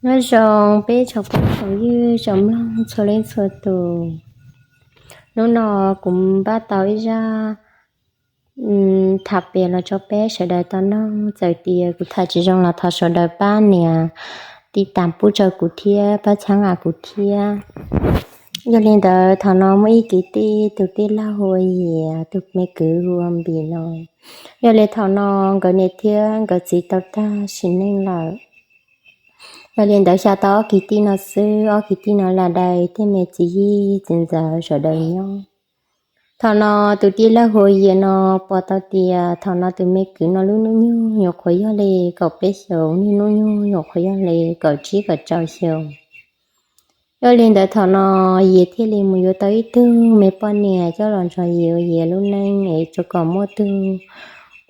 Nyob zoo peb tsoom phooj tsoom ywg tsoom mloog txhua leej txhua tus. Hnub no kuv npaj tau ib zaj tham piav los rau peb sawv daws tau mloog. Txawm tias kuv tham tsis zoo los thov sawv daws pab nias tiv tas pub rau kuv thiab pab txhawb nqa kuv thiab. Yog li ntawd thaum no muaj ib kwv tij, tus tij laug hu ua Yias, tus me kwv hu ua Npis no. Yog li thaum no nkawd niam thiab nkawd txiv tau tag sim neej lawm. Yog li ntawd xyov tau ob kwv tij no xwb, ob kwv tij no lam dai tej me txiv yij txiv ntxawm sawv daws nyob. Thaum no tus tij laug hu ua Yias no pom tau tias thaum no tus me kwv no lub hnub nyoog nyuam qhuav yog li kaum peb xyoos, niag hnub nyoog nyuam qhuav yog li kaum tsib kaum rau xyoos. Yog li ntawd thaum no Yias thiaj li mus yuav tau ib tug me poj niam coj los nrog Yias ua Yias lub neej es rau kom muaj tug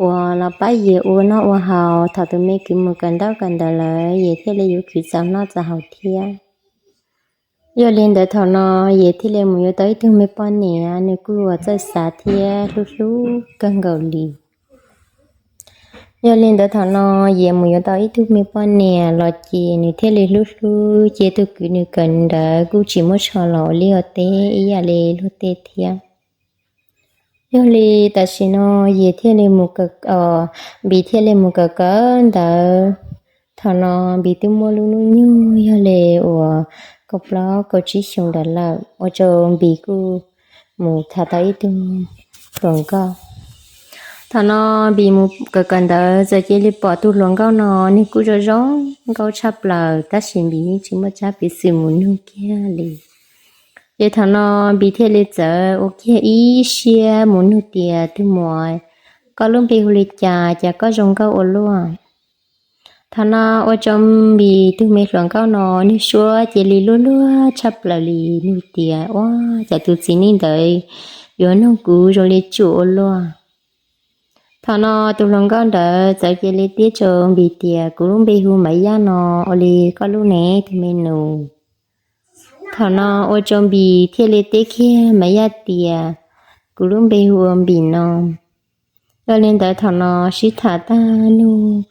uas los pab Yias ua noj ua haus. Thaum tus me kwv mus kawm ntaub kawm ntawv lawm, Yias thiaj li yuav kwv txaus noj txaus haus thiab. Yog li ntawd thaum no Yias thiaj li mus yuav tau ib tug me poj niam, nws kuj ua txawj xav thiab hlub hlub kawg nkaus li. Yog li ntawd thaum no Yias mus yuav tau ib tug me poj niam los ces nws thiaj li hlub hlub, ces tus kwv nws kawm ntawv kuj tsis muab tsho los ua liaj ua teb ib yam li luag tej thiab. Yog li tam sim no Yias thiaj li mus kawm, Npis thiaj li mus kawm kawm ntawv. Thaum no Npis twb muaj lub hnub nyoog yog li uas kaum plaub kaum tsib xyoos ntawd lawm, ua rau Npis kuj mus tham tau ib tug hluas nkauj. Thaum no Npis mus kawm kawm ntawv txawm cia li pom tus hluas nkauj no, nws kuj zoo zoo nkauj tshaj plaws, tab sis Npis yeej tsis muaj tsab peev xwm mus nug kiag li. Ces thaum no Npis thiaj li txawm ua kiag ib siab mus nug tias, tus muam, koj lub npe hu li cas, cas koj zoo nkauj ua luaj? Thaum no ua rau Npis tus me hluas nkauj no, nws suab cia li luag luag tshaj plaws li, nug tias, ua cas tus txiv neej ntawd yuav nug kuv zoo li tsuj ua luaj? Thaum no tus hluas nkauj ntawd txawm cia li teb rau Npis tias, kuv lub npe hu Maiv Yaj no, ua li koj lub ne, tus me nus? Thaum no ua rau Npis thiaj li teb kiag Maiv Yaj tias, kuv lub npe hu ua Npis no. Yog li ntawd thaum no sib tham tag nug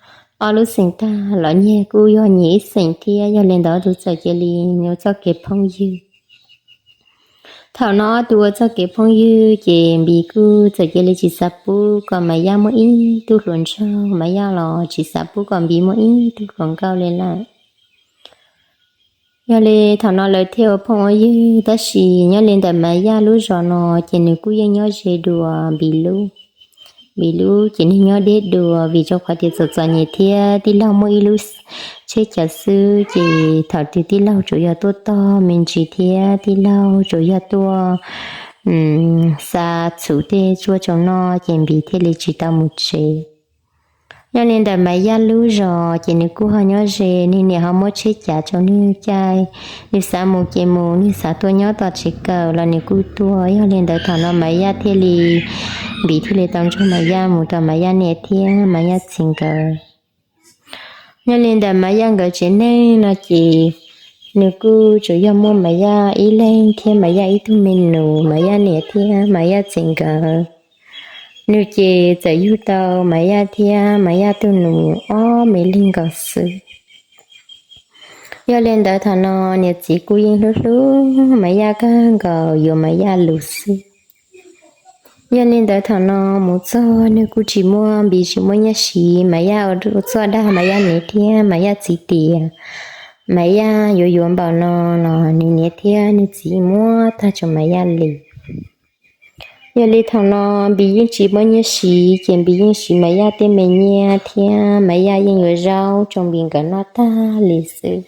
ob lub xeem tag los nyias kuj yog nyias ib xeem thiab, yog li ntawd ob tug txawm cia li ua txoj kev phooj ywg. Thaum no ob tug ua txoj kev phooj ywg ces Npis kuj txawm cia li tsis xav pub kom Maiv Yaj muaj ib tug hluas nraug, Maiv Yaj los tsis xav pub kom Npis muaj ib tug hluas nkauj li lawm. Yog li thaum no lawv thiaj ua phooj ua ywg, tab sis nyob li ntawm Maiv Yaj lub zos no ces nws kuj yeej nyob ze dua Npis lub. Npis lub ces nws nyob deb dua, vim rau qhov tias txom txom nyem thiab tij laug muaj ib lub tsheb chaw xwb, ces thaum twg tij laug tsuas yog tuaj tog me ntsis thiab tij laug tsuas yog tuaj xa txhuv tej tsuaj tsaus noj ces Npis thiaj li tsis tau mus tsev. Nyob li ntawm Maiv Yaj lub zos ces nws kuj ho nyob ze, nws niam ho muab tsheb cav rau nws caij, nws xav mus ces mus, nws xav tuaj nyob tom tsev kawm los nws kuj tuaj. Yog li ntawd thaum no Maiv Yaj thiaj li, Npis thiaj li tau nrog Maiv Yaj mus rau Maiv Yaj niam thiab Maiv Yaj txiv nkawd. Nyob li ntawm Maiv Yaj nkawd tsev neeg no ces nws kuj tsuas yog muaj Maiv Yaj ib leeg thiab Maiv Yaj ib tug me nus, Maiv Yaj niam thiab Maiv Yaj txiv nkawd. Nws ces txawm yug tau Maiv Yaj thiab Maiv Yaj tus nus ob me leeg nkaus xwb. Yog li ntawd thaum no niam txiv kuj yeej hlub hlub Maiv Yaj kawg nkaus, yuav Maiv Yaj lus xwb. Yog li ntawd thaum no mus txog nws kuj tsis muaj, Npis tsis muaj nyiaj siv, Maiv Yaj ua txuj dag Maiv Yaj niam thiab Maiv Yaj txiv tias Maiv Yaj yuav yuav npaum no los nws niam thiab nws txiv muab tag tso Maiv Yaj li. Yog li thaum no Npis yeej tsis muaj nyiaj siv ces Npis yeej siv Maiv Yaj tej me nyiaj thiab Maiv Yaj yeej yuav zaub rau Npis nkawd noj tag li xwb.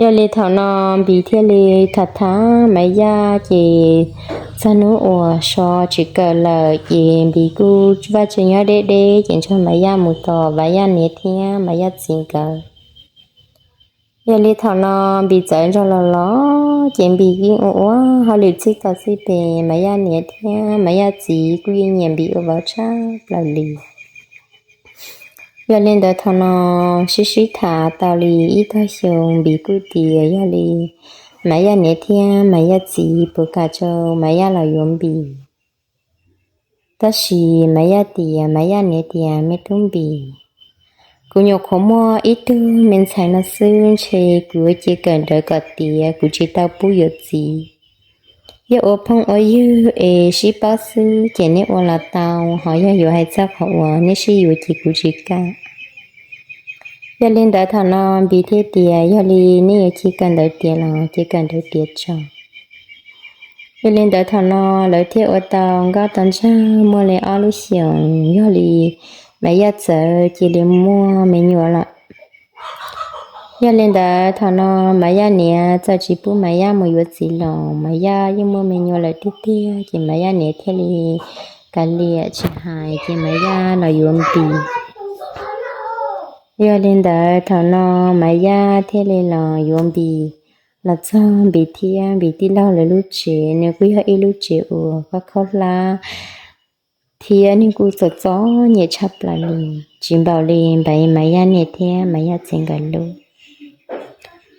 Yog li thaum no Npis thiaj li tham tham Maiv Yaj ces txog hnub uas so tsis kawm lawm ces Npis kuj vaj tse nyob deb deb ces nrog Maiv Yaj mus tos Maiv Yaj niam thiab Maiv Yaj txiv nkawd. Yog li thaum no Npis txawm nrog los los ces Npis yeej ua ua hauj lwm txij tau txij pem, Maiv Yaj niam thiab Maiv Yaj txiv kuj yeej nyiam Npis ua vauv tshaj plaws li. Yog li ntawd thaum no sib sib tham tau li ib tog xyoo Npis kuj tias yog li Maiv Yaj niam thiab Maiv Yaj txiv puas kam rau Maiv Yaj los yuav Npis. Tab sis Maiv Yaj tias, Maiv Yaj niam tias, me tub Npis, Kuv nyuam qhuav muaj ib tug me ntxhais no xwb, ntshe kuv yuav cia kawm ntawv kom tiav, kuv tsis tau pub yuav txiv. Yog ua phooj ua ywg es sib paub xwb ces neb ua los tau, ho yog yuav hais txog qhov uas neb sib yuav ces kuv tsis kam. Yog li ntawd thaum no Npis thiaj tias, yog li nej yuav cia kawm ntawv tiav los cia kawm ntawv tiav tso. Yog li ntawd thaum no lawv thiaj ua tau nkauj tau nraug muaj li ob lub xyoos, yog li Maiv Yaj txawv cia li muaj me nyuam lawm. Yog li ntawd thaum no Maiv Yaj niam txawm tsis pub Maiv Yaj mus yuav txiv los Maiv Yaj yeej muaj me nyuam lawm tiag tiag, ces Maiv Yaj niam thiaj li kav liam tsis hais, ces Maiv Yaj los yuav Npis. Yog li ntawd thaum no Maiv Yaj thiaj li los yuav Npis. Los txog Npis thiab Npis tij laug lawv lub tsev, nws kuj yog ib lub tsev uas khaub khaub hlab thiab nws kuj txom txom nyem tshaj plaws li, tsis npaum li npav Maiv Yaj niam thiab Maiv Yaj txiv nkawd lub.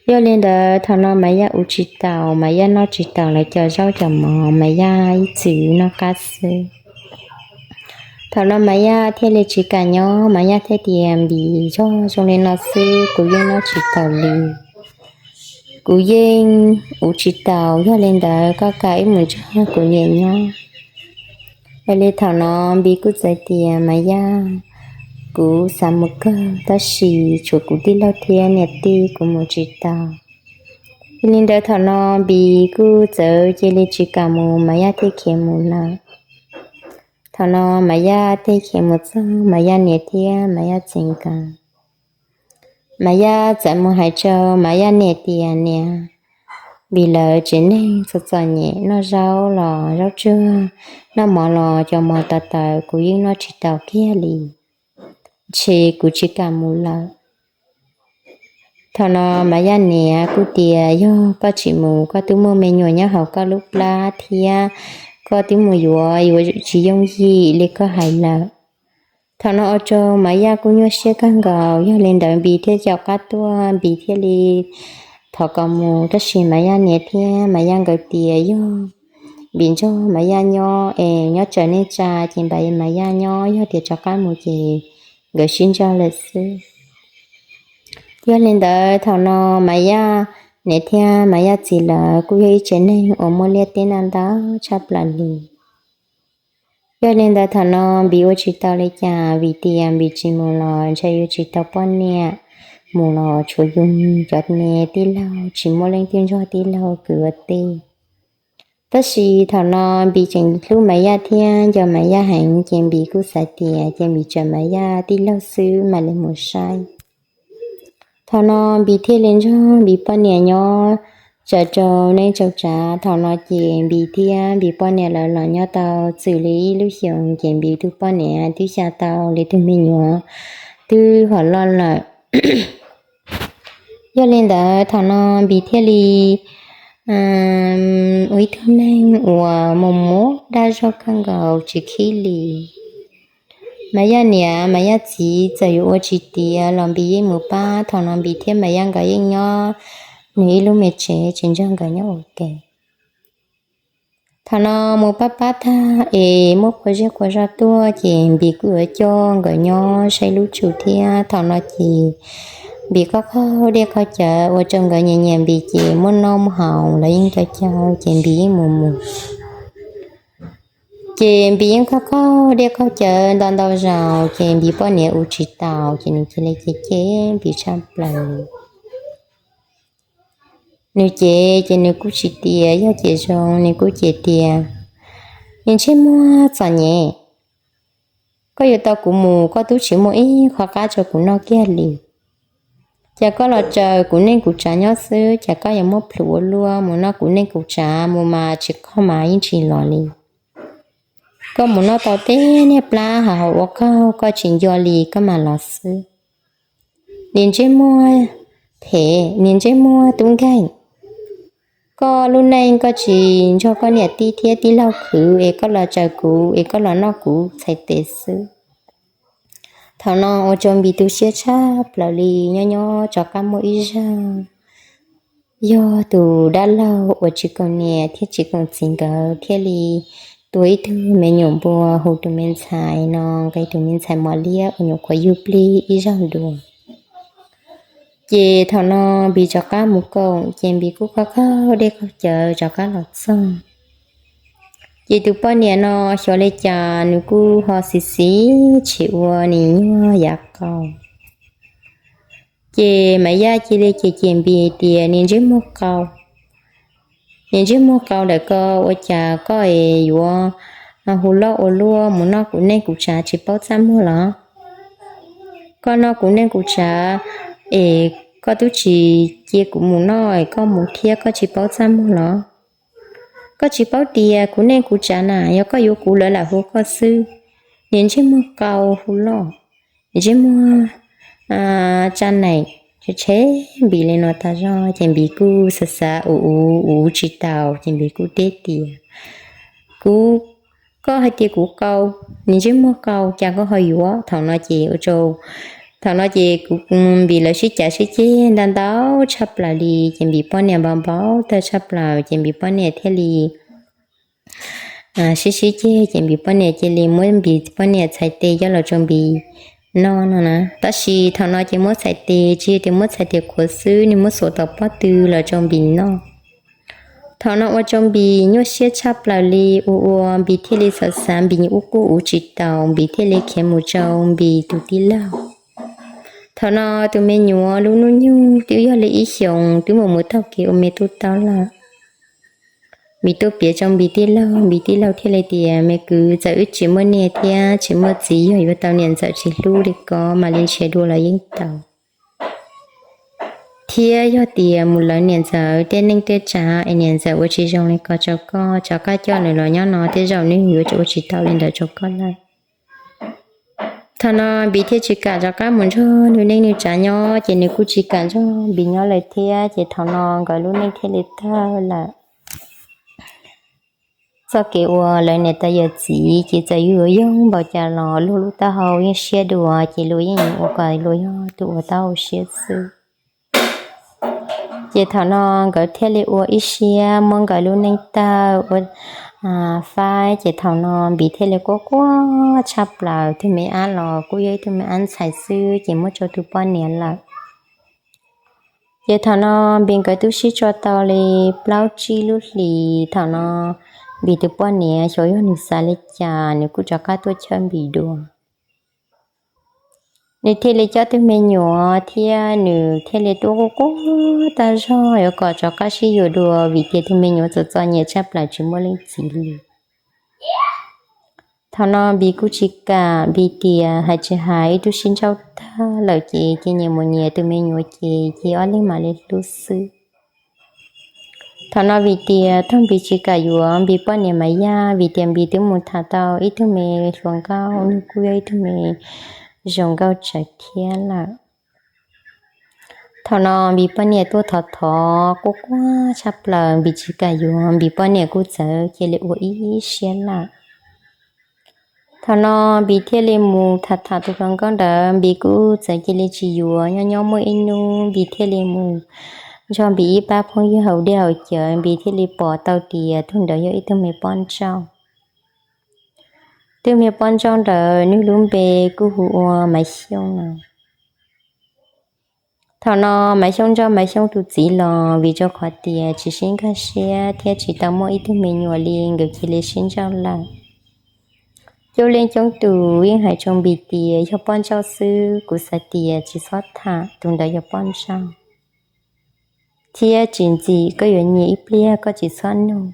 Yog li ntawd thaum no Maiv Yaj ua tsis taus, Maiv Yaj noj tsis taus lawv cov zaub cov mov, Maiv Yaj ib txwm noj qab xwb. Thaum no Maiv Yaj thiaj li tsis kam nyob, Maiv Yaj thiaj tias, Npis, yog zoo li no xwb kuv yeej noj tsis taus li. Kuv yeej ua tsis taus, yog li ntawd koj kam wb mus nrog kuv niam nyob. Yog li thaum no Npis kuj txawm tias, Maiv Yaj, kuv xav mus kawg, tab sis tshuav kuv tij laug thiab niam tij kuv mus tsis tau. Yog li ntawd thaum no Npis kuj txawm cia li tsis kam mus, Maiv Yaj thiaj khiav mus lawm. Thaum no Maiv Yaj thiaj khiav mus txog Maiv Yaj niam thiab Maiv Yaj txiv nkawd. Maiv Yaj txawm mus hais rau Maiv Yaj niam tias, Niam, Npis lawv tsev neeg txom txom nyem, noj zaub los zaub tsuag, noj mov los cov mov tawv tawv, kuv yeej noj tsis taus kiag li. Ntshe kuv tsis kam mus lawm. Thaum no Maiv Yaj niam kuj tias, Yog koj tsis mus, koj twb muaj me nyuam nyob hauv koj lub plab thiab, koj twb mus yuav, yuav tsis yooj yim li koj hais lawm. Thaum no ua rau Maiv Yaj kuj nyuaj siab kawg nkaus, yog li ntawd Npis thiaj caum qab tuaj, Npis thiaj li thov kom mus, tab sis Maiv Yaj niam thiab Maiv Yaj nkawd tias, Yog Npis nrog Maiv Yaj nyob es nyob tsawv nej tsa ces npam Maiv Yaj nyob, yog tias rov qab mus ces nkawd sib ntsaj lawm xwb. Yog li ntawd thaum no Maiv Yaj niam thiab Maiv Yaj txiv lawv kuj yog ib tsev neeg uas muaj liaj teb naj ntau tshaj plaws li. Yog li ntawd thaum no Npis ua tsis tau li cas, vim tias Npis tsis mus los ntshe yuav tsis tau poj niam, mus los tshuav yus cov me tij laug, tsis muaj leej twg nrog tij laug kwv ua tij. Tab sis thaum no Npis tseem hlub Maiv Yaj thiab nco Maiv Yaj heev, ces Npis kuj xav tias ces Npis tsawv Maiv Yaj tij laug xwb mam li mus saib. Thaum no Npis thiaj li nrog Npis poj niam nyob tsawv rau neej rau tsav. Thaum no ces Npis thiab Npis poj niam lawv los nyob tau txwm li ib lub xyoos, ces Npis tus poj niam twb xya tau li tus me nyuam twb hom loj lawm. Yog li ntawd thaum no Npis thiaj li ua ib tug neeg uas mus mus dag zog kawg nkaus tsis khib li. Maiv Yaj niam Maiv Yaj txiv txawm yuav ua tsis tiav los Npis yeej mus pab. Thaum no Npis thiab Maiv Yaj nkawd yeej nyob nws ib lub me tsev tsis nrog nkawd nyob ua ke. Thaum no mus pab pab tag es muab quas zej quas zog tuaj ces Npis kuj yuav coj nkawd nyob saib lub tsum thiab. Thaum no ces Npis qaug qaug dej qaug cawv ua rau nkawd nyiam nyiam Npis ces muaj noj muaj haus los yeej cau cau ces Npis yeej mus mus. Ces Npis yeej qaug qaug dej qaug cawv ntau ntau zaus ces Npis poj niam ua tsis taus ces nws cia li cem cem Npis tshaj plaws. Nws cem ces nws kuj tsis tias yog cem zoo, nws kuj cem tias, Niag ntsej muag txom nyem, koj yuav tau kuv mus koj twb tsis muaj ib qho qab rau kuv noj kiag li. Cas koj los tsaws kuv neej kuv tsav nyob xwb, cas koj yuav muab plhws ua luaj mus noj kuv neej kuv tsav mus mas tsis qaug mas yeej tsis los li. Koj mus noj tau tej niag plab hauv ua qaug koj tsis nco li koj mam los xwb. Niag ntsej muag phem, niag ntsej muag tub nkeeg, koj lub neej koj tsis nrog koj niam tij thiab tij laug khwv es koj los tsaws kuv es koj los noj kuv txhais tes xwb. Thaum no ua rau Npis tu siab tshaj plaws li. Nyob nyob rov qab muaj ib zaug, yog tus dab laug uas tsis koom niam thiab tsis koom txiv nkawd thiaj li tua ib tug me nyuam npua hu tus me ntxhais no nqis tus me ntxhais mos liab uas nyuam qhuav yug plig ib zaug dua. Ces thaum no Npis rov qab mus koom, ces Npis kuj qaug qaug dej qaug cawv rov qab los txog. Ces tus poj niam no xyov li cas nws kuj ho xiv xiv tshis ua nim nyuag yav qau. Ces Maiv Yaj cia li cem cem Npis tias, Niag ntsej muag qau, niag ntsej muag qau ntawm ko, ua cas koj es yuav hu loj ua luaj mus noj kuv neej kuv tsav tsis paub txaj muag los? Koj noj kuv neej kuv tsav es koj twb tsis cia kuv mus noj es koj mus thiab koj tsis paub txaj muag los? Koj tsis paub tias kuv neej kuv tsav na yog koj yuav kuv lawv lam hu koj xwb. Niag ntsej muag qau hu loj, niag ntsej muag tsa neem, tshem Npis li no tas zog ces Npis kuj xav xav ua ua tsis taus ces Npis kuj teb tias, Kuv, koj hais tias kuv qau, niag ntsej muag qau, cas koj ho yuav? Thaum no ces ua rau, thaum no ces kuv, Npis lawv sib cav sib ceg ntau ntau tshaj plaws li ces Npis poj niam npau npau taws tshaj plaws ces Npis poj niam thiaj li sib sib ceg ces Npis poj niam cia li muab Npis poj niam txhais tes coj los rau Npis noj no na. Tab sis thaum no ces muab txhais tes tsis yog tias muab txhais tes qhuav xwb, nws muab xuas tau pob tw los rau Npis noj. Thaum no ua rau Npis nyuaj siab tshaj plaws li, ua ua Npis thiaj li xav xav Npis ub quj ua tsis taus, Npis thiaj li khiav mus rau Npis tus tij laug. Thaum no tus me nyuam lub hnub nyoog twb yog li ib xyoos twb mus mus taug kev ua me tub taub lawm. Npis tuaj piav rau Npis tij laug, Npis tij laug thiaj li tias, Me kwv, txawm wb tsis muaj niam thiab tsis muaj txiv, yog yuav tau niam ntxawm tsis hlub li ko mam li nrhiav dua los yeej tau. Thiab yog tias mus lawv niam ntxawm tej neej tej tsav es niam ntxawm ua tsis zoo li ko rau koj, rov qab coj nws los nyob no tej zaum nws yuav ua tsis tau li ntawd rau koj lawm. Thaum no Npis thiaj tsis kam rov qab mus nrog nws neej nws tsav nyob, ces nws kuj tsis kam nrog Npis nyob lawm thiab, ces thaum no nkawd lub neej thiaj li tawg lawm. Txoj kev uas lawv niam tais yawm txiv ces txawm yuav yoog npaum cas los luag lub taub hau yeej siab dua, ces luag yeej ua kom luag yog tus ua taub hau siab xwb. Ces thaum no nkawd thiaj li ua ib siab muab nkawd lub neej tawg ua faib, ces thaum no Npis thiaj li quaj quaj tshaj plaws, tus me ab los kuj yog ib tug me ab ntxhais xwb ces muab rau tus poj niam lawm. Ces thaum no Npis nkawd twb sib tso tau li plaub tsib lub hlis, thaum no Npis tus poj niam xyov yog nws xav li cas nws kuj rov qab tuaj chawb Npis dua. Nws thiaj li coj tus me nyuam thiab nws thiaj li tuaj quaj quaj tag zog yuav kom rov qab sib yuav dua vim tias tus me nyuam txom txom nyem tshaj plaws tsis muaj leej txiv li. Thaum no Npis kuj tsis kam, Npis tias hais tsis hais ib tug sib ntsauj tag lawm ces cia nyias mus nyias, tus me nyuam ces cia ob leeg mam li hlub xwb. Thaum no vim tias thaum Npis tsis kam yuav Npis poj niam Maiv Yaj vim tias Npis twb mus tham tau ib tug me hluas nkauj, nws kuj yog ib tug me zoo nkauj tsawv thiab lawm. Thaum no Npis poj niam tuaj thov thov quaj quaj tshaj plaws, Npis tsis kam yuav, Npis poj niam kuj txawm cia li ua ib siab lawm. Thaum no Npis thiaj li mus tham tham tus hluas nkauj ntawd, Npis kuj txawm cia li tsis yuav. Nyob nyob muaj ib hnub Npis thiaj li mus nrog Npis ib pab phooj ywg haus dej haus cawv, Npis thiaj li pom tau tias tus ntawd yog ib tug me poj nrauj. Tus me poj nrauj ntawd nws lub npe kuj hu ua Maiv Xyooj no. Thaum no Maiv Xyooj nrog Maiv Xyooj tus txiv los vim rau qhov tias tsis sib nkag siab thiab tsis tau muaj ib tug me nyuam li, nkawd cia li sib ntsauj lawm. Coob leej coob tus yeej hais rau Npis tias yog poj nrauj xwb, kuv xav tias tsis txhob tham, tus ntawd yog poj nrauj thiab tsis ntxim koj yuav nyiam ib pliag koj tsis txhob nug.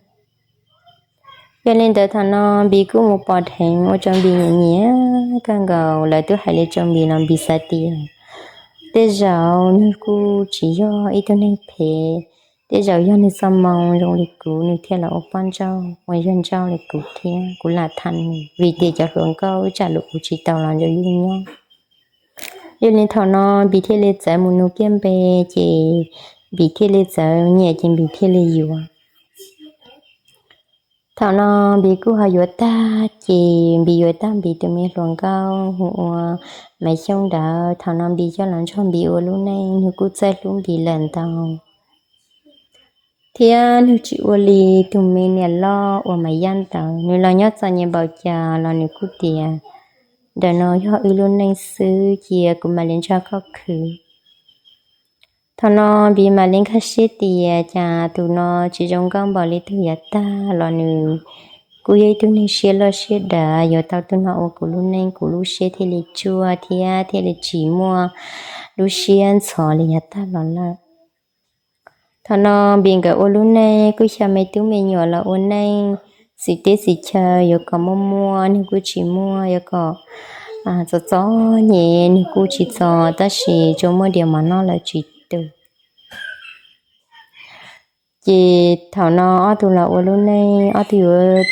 Yog li ntawd thaum no Npis kuj mus pom dheev ua rau Npis nyiam nyiam kawg nkaus. Lawv twb hais li rau Npis los Npis xav tias tej zaum nws kuj tsis yog ib tug neeg phem, tej zaum yog nws txoj moo zoo li kuv nws thiaj los ua poj nrauj, uas yog nrauj li kuv thiab kuv lam tham nws, vim tias cov hluas nkauj ib tsam luag ua tsis tau los nrog yus nyob. Yog li thaum no Npis thiaj li txawm mus nug kiag npe, ces Npis thiaj li txawm nyiam ces Npis thiaj li yuav. Thaum no Npis kuj ho yuav tag, ces Npis yuav tag Npis tus me hluas nkauj hu ua Maiv Xyooj ntawd. Thaum no Npis coj los nrog Npis ua lub neej, nws kuj txawj hlub Npis lawm ntau. Thiab nws tsis ua li tus me niam loj uas Maiv Yaj ntawd, nws los nyob txom nyem npaum cas los nws kuj tias, ntawm no yog wb lub neej xwb, cia kuv mam li nrog koj khwv. Thaum no Npis mam li nkag siab tias cas tus no tsis zoo nkauj npaum li tus yav tag los nws kuj yog ib tug neeg siab loj siab dav, yuav tau tus no ua kuv lub neej kuv lub siab thiaj li tsuaj thiab thiaj li tsis muaj lub siab ntxhov li yav tag los lawm. Thaum no Npis nkawd ua lub neej kuj xyaw me tub me nyuam los ua neej xwm teb xwm chaw, yuav kom muaj muaj nws kuj tsis muaj, yuav kom txom txom nyem nws kuj tsis txom, tab sis tsuas muaj diav mov noj lawm tsis tu. Ces thaum no ob tug los ua lub neej, ob tug yuav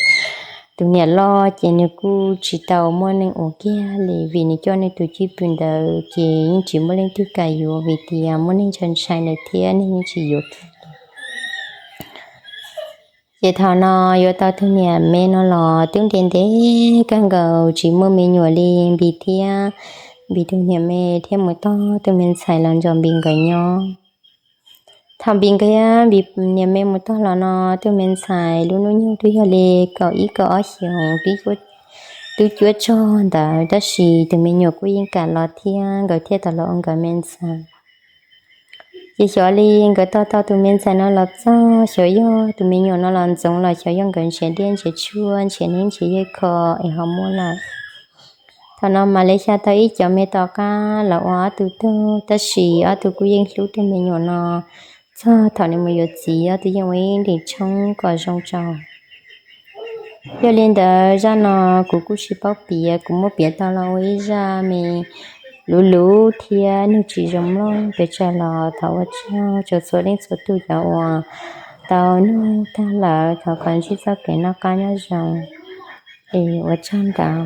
tus niam loj ces nws kuj tsis tau muaj neej ua kiag li vim nws coj nws tus cwj pwm ntawd ces yeej tsis muaj leej twg kam yuav vim tias muaj neeg ntshai ntshai lawm thiab neeg yeej tsis yuav kiag li. Ces thaum no yuav tau tus niam me no los twb ntev ntev kawg nkaus tsis muaj me nyuam li. Npis thiab Npis tus niam me thiaj mus tog tus me ntxhais los nrog Npis nkawd nyob. Thaum Npis nkawd, Npis niam me mus tog los no, tus me ntxhais lub hnub nyoog twb yog li kaum ib kaum ob xyoos, twb cuab tsog ntawd, tab sis tus me nyuam kuj yeej kam los thiab nkawd thiaj tau los ua nkawd me ntxhais. Ces xyov li nkawd tog tau tus me ntxhais no los txog, xyov yog tus me nyuam no los ntxoov los xyov yog nkawd nrhiav dej nrhiav tshuaj nrhiav neeb nrhiav yaig kho es ho muaj lawm. Thaum no mam li xya tau ib cov me tom qab los ua ob tug tug, tab sis ob tug kuj yeej hlub tus me nyuam no txog thaum nws mus yuav txiv, ob tug yeej ua ib ntim tshoob kom zoo tso. Yog li ntawd zaj no kuv kuj tsis paub piav, kuv muab piav tau los ua ib zaj me luv luv thiab nws tsis zoo mloog pes tsawg los thov ua tsaug rau txhua leej txhua tus cov uas tau nug tag lawm, thov kom ntsib txoj kev noj qab nyob zoo es ua tsaug ntau.